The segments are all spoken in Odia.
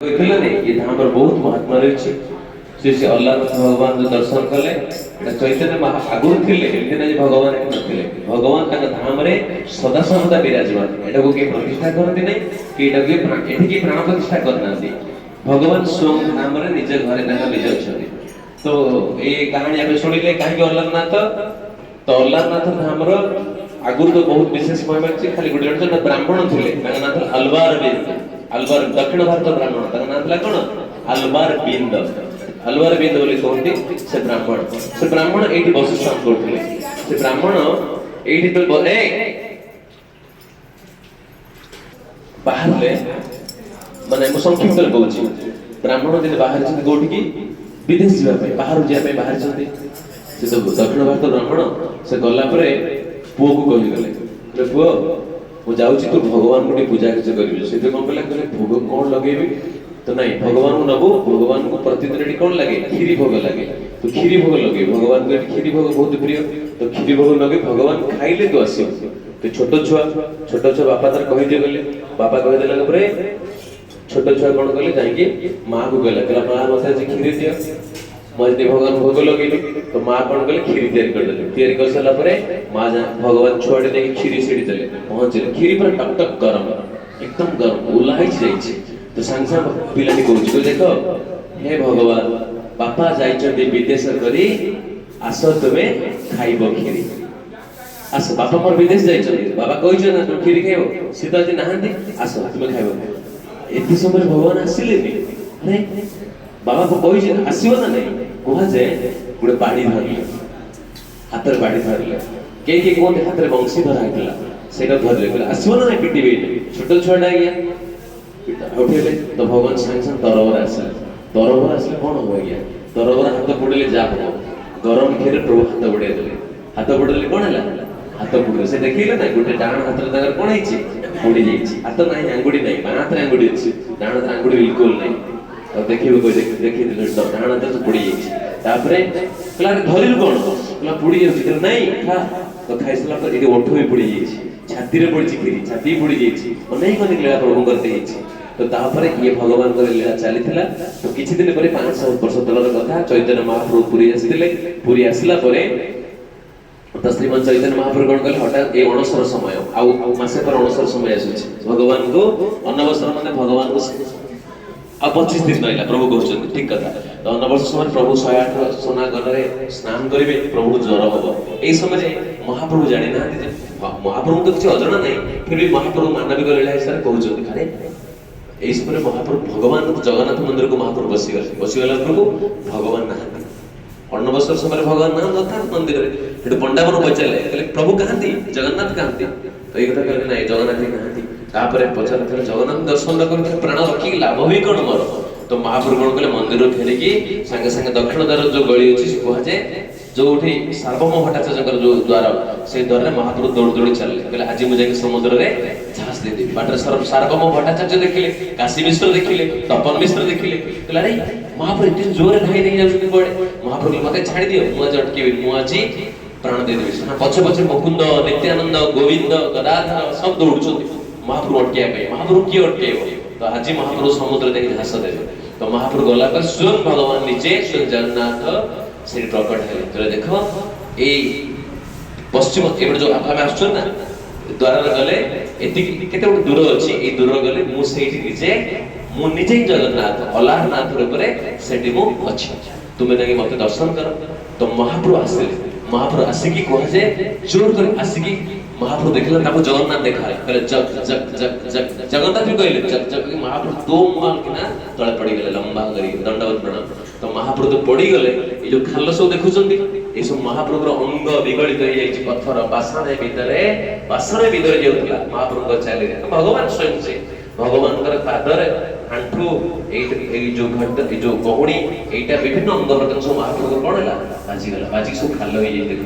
କହିଥିଲେ ଏ ଧାମର ବହୁତ ମହାତ୍ମା ରହିଛି। ସେ ସେ ଅଲ୍ଲାହନାଥ ଭଗବାନଙ୍କୁ ଦର୍ଶନ କଲେ। ଏଇଟା ଚୈତନ୍ୟ ମହା ଆଗରୁ ଥିଲେ, ଏମିତି ନାହିଁ ଯେ ଭଗବାନ ଏଠି ନଥିଲେ। ଭଗବାନ ତାଙ୍କ ଧାମରେ ସଦା ସର୍ବଦା ବିରାଜମାନ। ଏଟାକୁ କେହି ପ୍ରତିଷ୍ଠା କରନ୍ତି ନାହିଁ କି ଏଟାକୁ ଏଠି କେହି ପ୍ରାଣ ପ୍ରତିଷ୍ଠା କରିନାହାନ୍ତି। ଭଗବାନ ସ୍ୱୟଂ ଧାମରେ ନିଜ ଘରେ ତାଙ୍କ ନିଜେ ଅଛନ୍ତି। ତ ଏଇ କାହାଣୀ ଆମେ ଶୁଣିଲେ କାହିଁକି ଅଲ୍ଲାହନାଥ। ତ ଅଲ୍ଲାହନାଥ ଧାମର ଆଗରୁ ତ ବହୁତ ବିଶେଷ ମହିମା ଅଛି। ଖାଲି ଗୋଟେ ଜଣେ ବ୍ରାହ୍ମଣ ଥିଲେ, ତାଙ୍କ ନାଁ ଥିଲା ଅଲବାର ବିନ୍ଦ। ଆଲବାର ଦକ୍ଷିଣ ଭାରତ ବ୍ରାହ୍ମଣ, ତାଙ୍କ ନାଁ ଥିଲା କଣ? ଆଲବାର ବିନ୍ଦ। ଆଲବାର ବିନ୍ଦ ବୋଲି କୁହନ୍ତି। ସେ ବ୍ରାହ୍ମଣ, ସେ ବ୍ରାହ୍ମଣ ଏଇଠି ବାସସ୍ଥାନ କରୁଥିଲେ। ସେ ବ୍ରାହ୍ମଣ ଏଇଠି ବାହାରିଲେ, ମାନେ ମୁଁ ସଂକ୍ଷିପ୍ତରେ କହୁଛି। ବ୍ରାହ୍ମଣ ଦିନେ ବାହାରିଛନ୍ତି କୋଉଠିକି? ବିଦେଶ ଯିବା ପାଇଁ, ବାହାରକୁ ଯିବା ପାଇଁ ବାହାରିଛନ୍ତି। ସେ ତ ଦକ୍ଷିଣ ଭାରତ ବ୍ରାହ୍ମଣ। ସେ ଗଲା ପରେ ପୁଅକୁ କହିଗଲେ, କହିଲେ ପୁଅ ମୁଁ ଯାଉଛି, ତୁ ଭଗବାନଙ୍କୁ ଟିକେ ପୂଜା କିଛି କରିବୁ। ସେଥିରେ କଣ କଲେ? କହିଲେ ଭୋଗ କଣ ଲଗେଇବି? ତ ନାଇଁ, ଭଗବାନଙ୍କୁ ନବୁ, ଭଗବାନଙ୍କୁ ପ୍ରତିଦିନ ଏଠି କଣ ଲାଗେ? କ୍ଷୀରି ଭୋଗ ଲାଗେ। ତୁ କ୍ଷୀରି ଭୋଗ ଲଗେଇବୁ, ଭଗବାନଙ୍କୁ ଏଠି କ୍ଷୀରି ଭୋଗ ବହୁତ ପ୍ରିୟ। ତ କ୍ଷୀରି ଭୋଗ ଲଗେଇ ଭଗବାନ ଖାଇଲେ ତୁ ଆସିବୁ। ତୁ ଛୋଟ ଛୁଆ, ଛୋଟ ଛୁଆ ବାପା ତାର କହିଦିଅ ଗଲେ। ବାପା କହିଦେଲା ପରେ ଛୋଟ ଛୁଆ କଣ କଲେ? ଯାଇକି ମାକୁ କହିଲା, କହିଲା ମା ମତେ ଆଜି କ୍ଷୀରି ଦିଅ, ମୁଁ ଆଜି ଭଗବାନ ଭୋଗ ଲଗେଇବି। ତ ମା କଣ କଲେ? କ୍ଷୀରି ତିଆରି କରିଦେଲେ। ତିଆରି କରିସାରିଲା ପରେ ମା ଭଗବାନ ଛୁଆଟି ନେଇକି କ୍ଷୀରି ସେଠି ଦେଲେ। ପହଞ୍ଚିଲେ, କ୍ଷୀରି ପୁରା ଟକ୍ ଟକ୍ ଗରମ, ଏକଦମ ଗରମ, ଓଲା ହେଇଛି ଯାଇଛି। ତ ସାଙ୍ଗେ ସାଙ୍ଗେ ପିଲାଟି କହୁଛି, କହିଲେ ଦେଖ ହେ ଭଗବାନ, ବାପା ଯାଇଛନ୍ତି ବିଦେଶ କରି, ଆସ ତୁମେ ଖାଇବ କ୍ଷୀରି। ଆସ, ବାପା ମୋର ବିଦେଶ ଯାଇଛନ୍ତି, ବାବା କହିଛନ୍ତି ନା ତୁମେ କ୍ଷୀରି ଖାଇବ, ସେ ତ ଆଜି ନାହାନ୍ତି, ଆସ ତୁମେ ଖାଇବ। ଏତେ ସମୟରେ ଭଗବାନ ଆସିଲେନି। ଆରେ ବାବା କହିଛି ଆସିବ ନା ନାଇଁ? କୁହାଯାଏ ଗୋଟେ ବାଡ଼ି ଧରିଲେ, ହାତରେ ବାଡ଼ି ଧରିଲେ। କେହି କେହି କୁହନ୍ତି ହାତରେ ବଂଶୀ ଧରା ହେଇଥିଲା, ସେଇଟା ଧରିଲେ। କହିଲେ ଆସିବ ନା ନାଇଁ, ପିଟିବେ ଏଇନେ, ଛୋଟ ଛୁଆଟା ଆଜ୍ଞା। ଉଠେଇଲେ ତ ଭଗବାନ ସାଙ୍ଗେ ସାଙ୍ଗେ ତରବର ଆସିଲେ। ତରବର ଆସିଲେ କଣ ହବ ଆଜ୍ଞା? ତରବର ହାତ ପୋଡ଼ିଲେ ଯାହା ହବ, ଗରମ କ୍ଷୀରରେ ପ୍ରଭୁ ହାତ ବୁଡେଇ ଦେଲେ। ହାତ ବୁଡେଇଲେ କଣ ହେଲା? ହାତ ପୋଡ଼ିଲେ। ସେ ଦେଖିଲେ ନା ଗୋଟେ ଡାହାଣ ହାତରେ ତାଙ୍କର କଣ ହେଇଛି? ପୋଡି ଯାଇଛି। ହାତ ନାହିଁ, ଆଙ୍ଗୁଠି ନାହିଁ, ବାଁ ହାତରେ ଆଙ୍ଗୁଠି ଅଛି, ଡାହାଣ ହାତରେ ଆଙ୍ଗୁଠି ବିଲକୁଲ ନାହିଁ। ତ ଦେଖିବେ କହି ଦେଖିଥିଲେ ଡାହାଣ ହାତରେ ପୋଡି ଯାଇଛି। ତାପରେ କହିଲା ଆରେ ଧରିଲୁ କଣ? କହିଲା ପୋଡି ଯାଉଛି। କହିଲା ନାଇଁ ଖା। ତ ଖାଇସାରିଲା ପରେ ଏଠି ଓଠ ବି ପୋଡି ଯାଇଛି, ଛାତିରେ ପଡିଛି କ୍ଷୀରି, ଛାତି ବି ପୋଡି ଯାଇଛି। ଅନେକ ଅନେକ ଲୀଳା ପ୍ରଭୁଙ୍କର ହେଇଛି। ତ ତାପରେ ଇଏ ଭଗବାନଙ୍କର ଲୀଳା ଚାଲିଥିଲା। ତ କିଛି ଦିନ ପରେ 500 ବର୍ଷ ତଳର କଥା, ଚୈତନ୍ୟ ମହାପ୍ରଭୁ ପୁରୀ ଆସିଥିଲେ। ପୁରୀ ଆସିଲା ପରେ ତ ଶ୍ରୀମନ୍ତ ଚୈତନ୍ୟ ମହାପ୍ରଭୁ କଣ କଲେ? ହଠାତ୍ ଏଇ ଅଣସର ସମୟ, ଆଉ ମାସେ ପରେ ଅଣସର ସମୟ ଆସୁଛି। ଭଗବାନଙ୍କୁ ଅନବସର ମାନେ ଭଗବାନଙ୍କୁ ଆଉ 25 ଦିନ ରହିଲା ପ୍ରଭୁ କହୁଛନ୍ତି, ଠିକ କଥା। ତ ଅନବସର ସମୟରେ ପ୍ରଭୁ 108 ସୁନା ଗରରେ ସ୍ନାନ କରିବେ, ପ୍ରଭୁଙ୍କୁ ଜ୍ୱର ହବ। ଏଇ ସମୟରେ ମହାପ୍ରଭୁ ଜାଣିନାହାନ୍ତି ଯେ ମହାପ୍ରଭୁଙ୍କୁ ତ କିଛି ଅଜଣା ନାହିଁ, ଫିର ବି ମହାପ୍ରଭୁ ମାନବିକ ଲୀଳା ହିସାବରେ କହୁଛନ୍ତି। ଆରେ ଏଇ ସମୟରେ ମହାପ୍ରଭୁ ଭଗବାନ ଜଗନ୍ନାଥ ମନ୍ଦିରକୁ ମହାପ୍ରଭୁ ବସିଗଲେ। ବସିଗଲା ବେଳକୁ ଭଗବାନ ନାହାନ୍ତି। ଅନବସର ସମୟରେ ଭଗବାନ ନଥାନ୍ତି ମନ୍ଦିରରେ। ସେଠୁ ପଣ୍ଡାମାନଙ୍କୁ ପଚାରିଲେ, କହିଲେ ପ୍ରଭୁ କାହାନ୍ତି, ଜଗନ୍ନାଥ କାହାନ୍ତି? ତ ଏଇ କଥା କହିଲେ ନାଇଁ ଜଗନ୍ନାଥ ହିଁ ନାହାନ୍ତି। ତାପରେ ପଚାରିଲେ ଜଗନ୍ନାଥ ଦର୍ଶନ ନ କରି ପ୍ରାଣ ରଖିକି ଲାଭ ବି କଣ ମୋର? ତ ମହାପ୍ରଭୁ କଣ କଲେ? ମନ୍ଦିରରୁ ଫେରିକି ସାଙ୍ଗେ ସାଙ୍ଗେ ଦକ୍ଷିଣ ଦ୍ୱାର ଯୋଉ ଗଳି ଅଛି, ସେ କୁହାଯାଏ ଯୋଉଠି ସାର୍ବଭୌମ ଭଟ୍ଟାଚାର୍ଯ୍ୟଙ୍କର ଯୋଉ ଦ୍ୱାର, ସେଇ ଦ୍ୱାରରେ ମହାପ୍ରଭୁ ଦୌଡ଼ି ଦୌଡ଼ି ଚାଲିଲେ। କହିଲେ ଆଜି ମୁଁ ଯାଇକି ସମୁଦ୍ରରେ ଝାସ ଦେଇଦେବି। ବାଟରେ ସାର୍ବଭୌମ ଭଟ୍ଟାଚାର୍ଯ୍ୟ ଦେଖିଲେ, କାଶୀ ମିଶ୍ର ଦେଖିଲେ, ତପନ ମିଶ୍ର ଦେଖିଲେ। କହିଲେ ଆରେ ମହାପ୍ରଭୁ ଏତେ ଜୋରରେ ଧାଇଁ ଧାଇଁ ଯାଉଛନ୍ତି କୁଆଡେ? ମହାପ୍ରଭୁ କହିଲେ ମତେ ଛାଡ଼ିଦିଅ, ମୁଁ ଆଜି ଅଟକେଇବିନି, ମୁଁ ଆଜି ପ୍ରାଣ ଦେଇଦେବି। ପଛେ ପଛେ ମୁକୁନ୍ଦ, ନିତ୍ୟାନନ୍ଦ, ଗୋବିନ୍ଦ, ଗଦାଧର ସବୁ ଦୌଡୁଛନ୍ତି ମହାପ୍ରଭୁ ଅଟକେଇବା ପାଇଁ। ମହାପ୍ରଭୁ କିଏ ଅଟକେଇବ? ତ ଆଜି ମହାପ୍ରଭୁ ସମୁଦ୍ର ଯାଇକି ଝାସ ଦେବେ। ତ ମହାପ୍ରଭୁ ଗଲା ପରେ ସ୍ୱୟଂ ଭଗବାନ ନିଜେ ସ୍ୱୟଂ ଜଗନ୍ନାଥ ସେଠି ପ୍ରକଟ ହେଲେ। କହିଲେ ଦେଖ ଏଇ ପଶ୍ଚିମ ଏପଟେ ଯୋଉ ଆମେ ଆସୁଛୁ ନା ଦ୍ୱାରରେ ଗଲେ ଏତିକି କେତେ ଗୋଟେ ଦୂର ଅଛି, ଏଇ ଦୂର ଗଲେ ମୁଁ ସେଇଠି ନିଜେ, ମୁଁ ନିଜେ ହିଁ ଜଗନ୍ନାଥ ଅଲାରନାଥ ରୂପରେ ସେଠି ମୁଁ ଅଛି, ତୁମେ ଯାଇକି ମତେ ଦର୍ଶନ କର। ତ ମହାପ୍ରଭୁ ଆସିଲେ। ମହାପ୍ରଭୁ ଆସିକି କୁହାଯାଏ ଜୋର କରି ଆସିକି ମହାପ୍ରଭୁ ଦେଖିଲେ, ତାକୁ ଜଗନ୍ନାଥ ଦେଖାହେଲା। କହିଲେ ଜଗ ଜଗ ଜଗ ଜଗ, ଜଗନ୍ନାଥ ବି କହିଲେ ଜଗ ଜଗ। ମହାପ୍ରଭୁ ଦୋମ କିନା ତଳେ ପଡିଗଲେ ଲମ୍ବା କରିକି ଦଣ୍ଡବତ ପ୍ରଣାମ। ତ ମହାପ୍ରଭୁ ତ ପଡିଗଲେ। ଏଇ ଯୋଉ ଖାଲ ସବୁ ଦେଖୁଛନ୍ତି, ଏଇ ସବୁ ମହାପ୍ରଭୁଙ୍କର ଅଙ୍ଗ ବିଗଳିତ ହେଇଯାଇଛି। ପଥର ପାଷାଣ ଭିତରେ, ପାଷାଣ ଭିତରେ ଯାଉଥିଲା ମହାପ୍ରଭୁଙ୍କ ଚାଲିରେ। ଭଗବାନ ସ୍ୱୟଂ ସେ ଭଗବାନଙ୍କର ପାଦରେ ଆଣ୍ଠୁ, ଏଇଠି ଏଇ ଯୋଉ ଘଟ, ଏଇ ଯୋଉ ଗହୁଣି, ଏଇଟା ବିଭିନ୍ନ ଅଙ୍ଗ ପ୍ରତ୍ୟଙ୍ଗ ସବୁ ମହାପ୍ରଭୁଙ୍କର କଣ ହେଲା? ବାଜିଗଲା, ବାଜିକି ସବୁ ଖାଲ ହେଇଯାଇଛି। ଦେଖ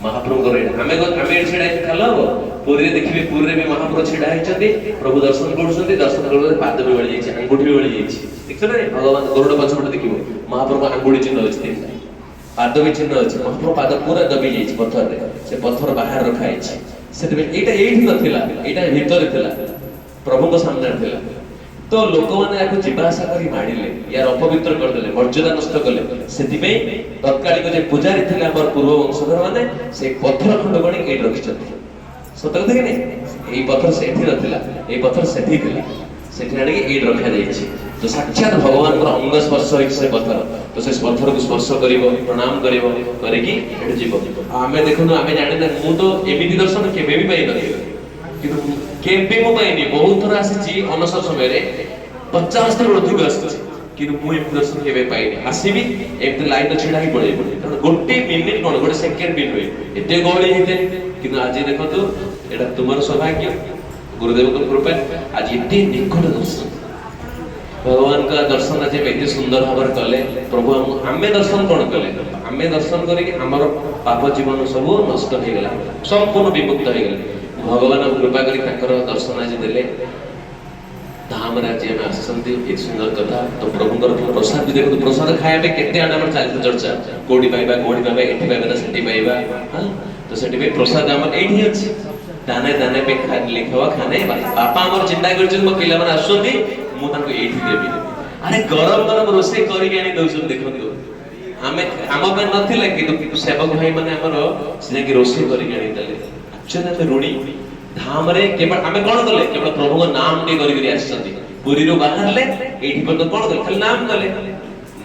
ମହାପ୍ରଭୁଙ୍କର ଏଇଟା ଆମେ ଏଠି ଛିଡା ହେଇକି ଖାଲ ହବ। ପୁରୀରେ ଦେଖିବେ, ପୁରୀରେ ବି ମହାପ୍ରଭୁ ଛିଡା ହେଇଛନ୍ତି, ପ୍ରଭୁ ଦର୍ଶନ କରୁଛନ୍ତି, ଦର୍ଶନ କରୁ ପାଦ ବି ଗଳି ଯାଇଛି, ଆଙ୍ଗୁଠି ବି ଗଳି ଯାଇଛି। ଦେଖିଛ ନା ନାଇଁ? ଭଗବାନ ଗରୁଡ ପଛପଟେ ଦେଖିବ ମହାପ୍ରଭୁ ଆଙ୍ଗୁଠି ଚିହ୍ନ ଅଛି, 3ଟା ପାଦ ବି ଚିହ୍ନ ଅଛି। ମହାପ୍ରଭୁ ପାଦ ପୁରା ଦବି ଯାଇଛି ପଥରରେ, ସେ ପଥର ବାହାରେ ରଖା ହେଇଛି। ସେଥିପାଇଁ ଏଇଟା ଏଇଠି ନଥିଲା, ଏଇଟା ଭିତରେ ଥିଲା, ପ୍ରଭୁଙ୍କ ସାମ୍ନାରେ ଥିଲା। ତ ଲୋକମାନେ ୟାକୁ ଯିବା ଆସିବା କରି ମାଡ଼ିଲେ, ୟାର ଅପବିତ୍ର କରିଦେଲେ, ମର୍ଯ୍ୟାଦା ନଷ୍ଟ କଲେ। ସେଥିପାଇଁ ତତ୍କାଳିକ ଯେ ପୂଜାରୀ ଥିଲେ ଆମର ପୂର୍ବ ବଂଶଧର ମାନେ, ସେଇ ପଥର ଖଣ୍ଡ ଆଣି ଏଇଠି ରଖିଛନ୍ତି। ସତ କଥା କି ନାଇଁ? ଏଇ ପଥର ସେଠି ନଥିଲା, ଏଇ ପଥର ସେଠି ଥିଲା, ସେଠି ଆଣିକି ଏଇଠି ରଖାଯାଇଛି। ତ ସାକ୍ଷାତ ଭଗବାନଙ୍କର ଅଙ୍ଗ ସ୍ପର୍ଶ ହେଇଛି ସେ ପଥର। ତ ସେ ପଥରକୁ ସ୍ପର୍ଶ କରିବ, ପ୍ରଣାମ କରିବ, କରିକି ଏଠୁ ଯିବ। ଆଉ ଆମେ ଦେଖନ୍ତୁ, ଆମେ ଜାଣିନେ, ମୁଁ ତ ଏମିତି ଦର୍ଶନ କେବେ ବି ପାଇନଥିଲି, କିନ୍ତୁ କେବେ ମୁଁ ପାଇନି। ବହୁତ ଥର ଆସିଛି ଅନସର ସମୟରେ, 50 ଥର ଅଧିକ ଆସିଛି, କିନ୍ତୁ ମୁଁ ଏମିତି ଦର୍ଶନ କେବେ ପାଇନି। ଆସିବି ଏମିତି ଲାଇନରେ ଛିଡା ହେଇ ପଳେଇବି, କାରଣ ଗୋଟେ ମିନିଟ କଣ ଗୋଟେ ସେକେଣ୍ଡ ବି ନୁହେଁ, ଏତେ ଗହଳି ହେଇଥାଏ। କିନ୍ତୁ ଆଜି ଦେଖନ୍ତୁ, ଏଇଟା ତୁମର ସୌଭାଗ୍ୟ, ଗୁରୁଦେବଙ୍କ କୃପା, ଆଜି ଏତେ ନିକଟ ଦର୍ଶନ, ଭଗବାନଙ୍କ ଦର୍ଶନ ଆଜି ଆମେ ଏତେ ସୁନ୍ଦର ଭାବରେ କଲେ। ପ୍ରଭୁ ଆମେ ଦର୍ଶନ କଣ କଲେ? ଆମେ ଦର୍ଶନ କରିକି ଆମର ପାପ ଜୀବନ ସବୁ ନଷ୍ଟ ହେଇଗଲା, ସମ୍ପୂର୍ଣ୍ଣ ବିମୁକ୍ତ ହେଇଗଲେ। ଭଗବାନ କୃପା କରି ତାଙ୍କର ଦର୍ଶନ ଆଜି ଦେଲେ। ଧାମରେ ଆଜି ଆମେ ଆସିଛନ୍ତି, ଏତେ ସୁନ୍ଦର କଥା। ତ ପ୍ରଭୁଙ୍କର ପ୍ରସାଦ ବି ଦେଖନ୍ତୁ, ପ୍ରସାଦ ଖାଇବା ପାଇଁ କେତେ ଆଡେ ଆମର ଚାଲିଛି ଚର୍ଚ୍ଚା, କୋଉଠି ପାଇବା, କୋଉଠି ପାଇବା, ଏଠି ପାଇବା ନା ସେଠି ପାଇବା। ହଁ, ତ ସେଥିପାଇଁ ପ୍ରସାଦ ଆମର ଏଇଠି ଅଛି। दाने दाने पे लिखा हुआ खाने। ବାପା ଆମର ଚିନ୍ତା କରିଛନ୍ତି, ମୋ ପିଲାମାନେ ଆସୁଛନ୍ତି, ମୁଁ ତାଙ୍କୁ ଏଇଠି ଦେବି। ଆରେ ଗରମ ଗରମ ରୋଷେଇ କରିକି ଆଣି ଦଉଛନ୍ତି। ଦେଖନ୍ତୁ, ଆମେ ଆମ ପାଇଁ ନଥିଲା, କିନ୍ତୁ ସେବକ ଭାଇ ମାନେ ଆମର ସେ ଯାଇକି ରୋଷେଇ କରିକି ଆଣିଦେଲେ। ଆକ୍ଚୁଆଲି ଆମେ ଋଣୀ। ଧାମରେ କେବଳ ଆମେ କଣ କଲେ? କେବଳ ପ୍ରଭୁଙ୍କ ନାମ ଟିକେ କରି କରି ଆସିଛନ୍ତି। ପୁରୀରୁ ବାହାରିଲେ ଏଇଠି ପର୍ଯ୍ୟନ୍ତ କଣ କଲେ? ଖାଲି ନାମ କଲେ।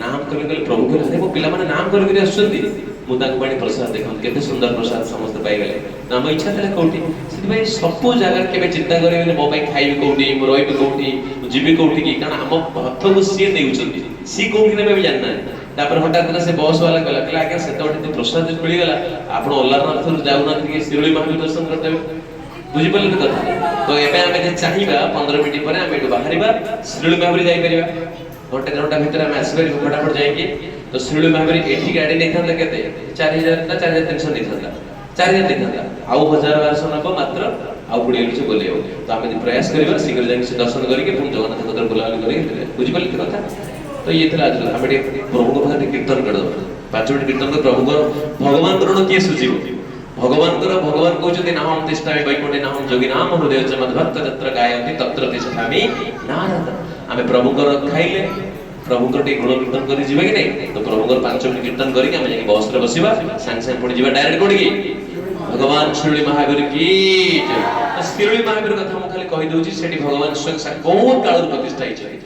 ନାମ କଲେ କଲେ ପ୍ରଭୁ କହିଲେ, ଆରେ ମୋ ପିଲାମାନେ ନାମ କରି କରି ଆସୁଛନ୍ତି, ମୁଁ ତାଙ୍କ ପାଇଁ ପ୍ରସାଦ। ଦେଖନ୍ତୁ କେତେ ସୁନ୍ଦର ପ୍ରସାଦ ସମସ୍ତେ ପାଇଗଲେ। ତ ଆମ ଇଚ୍ଛା ଥିଲା କୋଉଠି? ସେଥିପାଇଁ ସବୁ ଜାଗାରେ କେବେ ଚିନ୍ତା କରିବେନି, ମୋ ପାଇଁ ଖାଇବି କୋଉଠି, ମୁଁ ରହିବି କୋଉଠି, ମୁଁ ଯିବି କୋଉଠିକି। କାରଣ ଆମ ରଥକୁ ସିଏ ନେଉଛନ୍ତି, ସିଏ କୋଉଠି ନେବେ ବି ଜାଣିନାହାନ୍ତି। ତାପରେ ହଠାତ୍ କିନା ସେ ବସ୍ ବାଲା କହିଲା, କହିଲା ଆଜ୍ଞା ସେତେବେଳେ ଟିକେ ପ୍ରସାଦ ଯଦି ମିଳିଗଲା, ଆପଣ ଅଲାରନାଥରୁ ଯାଉନାହାନ୍ତି, ଟିକେ ଶିରୁଳି ମହାବୀର ଦର୍ଶନ କରିଦେବେ। ବୁଝିପାରିଲେ ତ କଥା? ତ ଏବେ ଆମେ ଯଦି ଚାହିଁବା, 15 ମିନିଟ୍ ପରେ ଆମେ ଏଠୁ ବାହାରିବା, ଶିରୁଳି ମହାବୀର ଯାଇପାରିବା। ଘଣ୍ଟେ 1.5 ଘଣ୍ଟା ଭିତରେ ଆମେ ଆସିପାରିବୁ ଫଟାଫଟ ଯାଇକି। ତ ଶିରୁଳି ମହାବୀର ଏଠି ଗାଡି ନେଇଥାନ୍ତା କେତେ? 4000 ନା 4300 ନେଇଥାନ୍ତା? 4000 ନେଇଥାନ୍ତା, ଆଉ 1000 1200 ନବ ମାତ୍ର, ଆଉ 20 ଲକ୍ଷ ବୁଲେଇବ। ତ ଆମେ ଯଦି ପ୍ରୟାସ କରିବା, ଶୀଘ୍ର ଯାଇକି ସେ ଦର୍ଶନ କରିକି ପୁଣି ଜଗନ୍ନାଥ କତିରେ ବୁଲାବୁଲି କରିକି। ବୁଝିପାରିଲେ ତ କଥା? ତ ଇଏ ଥିଲା ଆଜି। ଆମେ ଟିକେ ପ୍ରଭୁଙ୍କ ପାଖରେ ଟିକେ କୀର୍ତ୍ତନ କରିଦେବା, 5 ମିନିଟ୍ କୀର୍ତ୍ତନ କରି। ପ୍ରଭୁଙ୍କର, ଭଗବାନଙ୍କର ଋଣ କିଏ ସୁଝିବ? ଭଗବାନଙ୍କର, ଭଗବାନ କହୁଛନ୍ତି, ନାହಂ ତିଷ୍ଠାମି ବୈକୁଣ୍ଠେ ନାହಂ ଯୋଗିନାମ ହୃଦୟ ଚ ମଦ୍ଭକ୍ତ ଯତ୍ର ଗାୟନ୍ତି ତତ୍ର ତିଷ୍ଠାମି ନାରଦ। ଆମେ ପ୍ରଭୁଙ୍କର ଖାଇଲେ, ପ୍ରଭୁଙ୍କର ଟିକେ ଗୁଣ କୀର୍ତ୍ତନ କରି ଯିବା କି ନାଇଁ? ତ ପ୍ରଭୁଙ୍କର 5 ମିନିଟ୍ କୀର୍ତ୍ତନ କରିକି ଆମେ ଯାଇକି ବସରେ ବସିବା, ସାଙ୍ଗେ ସାଙ୍ଗେ ପୁଣି ଯିବା ଡାଇରେକ୍ଟ କୋଉଠିକି? ଭଗବାନ ଶିରୁଳି ମହାବୀର କି ଜୟ। ତ ଶିରୁଳି ମହାବୀର କଥା ମୁଁ ଖାଲି କହିଦଉଛି। ସେଠି ଭଗବାନ ସ୍ୱୟଂ ବହୁତ କାଳରୁ ପ୍ରତିଷ୍ଠା ହେଇଛନ୍ତି।